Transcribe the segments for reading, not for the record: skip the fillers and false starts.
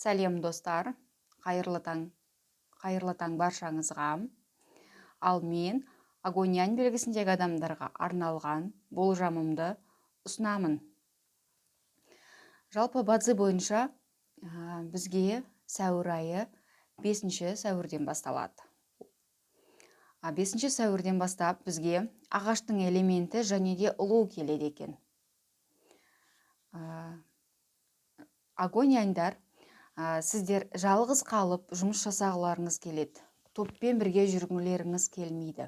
Сәлем, достар! Қайырлы таң, қайырлы таң баршаңызға! Ал мен огонь янь белгісіндегі адамдарға арналған болжамымды ұсынамын. Жалпы бацзы бойынша бізге сәуір айы 5 сәуірден басталады. 5 сәуірден бастап бізге ағаштың элементі және де ұлу келеді екен. Огонь яньдар, сіздер жалғыз қалып жұмыс жасағыларыңыз келеді, топпен бірге жүргілеріңіз келмейді.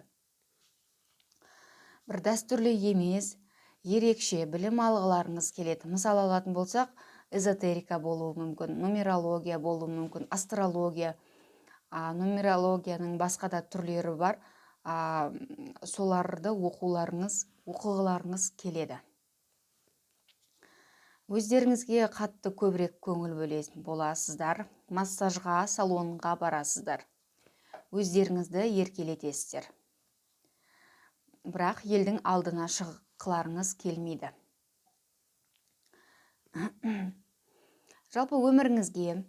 Бір дәстүрлі емес, ерекше білім алғыларыңыз келеді. Мысал алатын болсақ, эзотерика болуы мүмкін, нумерология болуы мүмкін, астрология, нумерологияның басқа да түрлері бар, соларды оқығыларыңыз келеді. Өздеріңізге қатты көбірек көңіл бөлетін боласыздар, массажға, салонға барасыздар, өздеріңізді еркелетесіздер, бірақ елдің алдына шыққыларыңыз келмейді. Жалпы өміріңізге,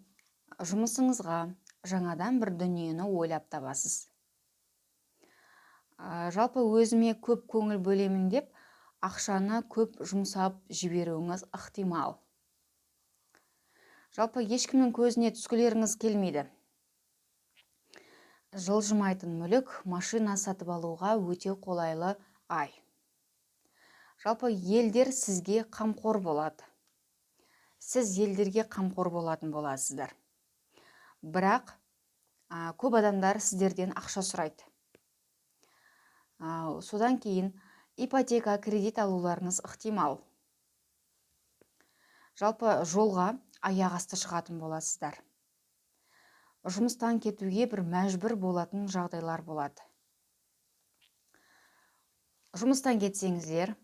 жұмысыңызға жаңадан бір дүниені ойлап табасыз. Жалпы өзіме көп көңіл бөлемін деп, ақшаны көп жұмсап жіберуіңіз ықтимал. Жалпы ешкімнің көзіне түскілеріңіз келмейді. Жылжымайтын мүлік, машина сатып алуға өте қолайлы ай. Жалпы елдер сізге қамқор болады, сіз елдерге қамқор болатын боласыздар, бірақ көп адамдар сіздерден ақша сұрайды. Содан кейін ипотека, кредит алуларыңыз ықтимал. Жалпы жолға аяқ асты шығатын боласыздар, жұмыстан кетуге бір мәжбүр болатын жағдайлар болады. Жұмыстан кетсеңіздер,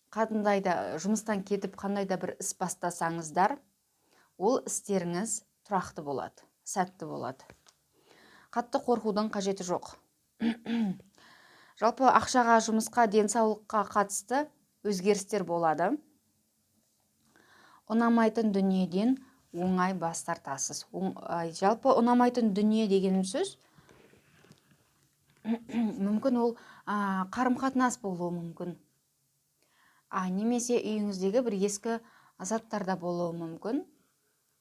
қандай да жұмыстан кетіп, қандай да бір іс бастасаңыздар, ол істеріңіз тұрақты болады, сәтті болады. Қатты қорқудың қажеті жоқ. Жалпы ақшаға, жұмысқа, денсаулыққа қатысты өзгерістер болады. Ұнамайтын дүниеден оңай бас тартасыз. Жалпы ұнамайтын дүние деген сөз мүмкін ол қарым қатынас болуы мүмкін немесе үйіңіздегі бір ескі заттар да болуы мүмкін.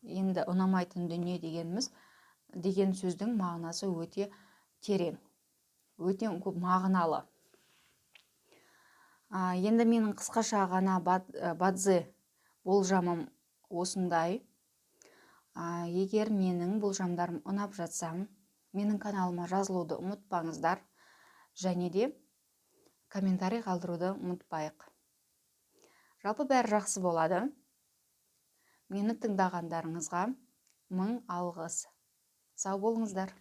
Енді ұнамайтын дүние дегеніміз деген сөздің мағынасы өте терең, өте көп мағыналы. Енді менің қысқаша ғана бацзы болжамым осындай. Егер менің болжамдарым ұнап жатса, менің каналыма жазылуды ұмытпаңыздар және де комментарий қалдыруды ұмытпайық. Жалпы бәрі жақсы болады. Мені тыңдағандарыңызға мың алғыс! Сау болыңыздар!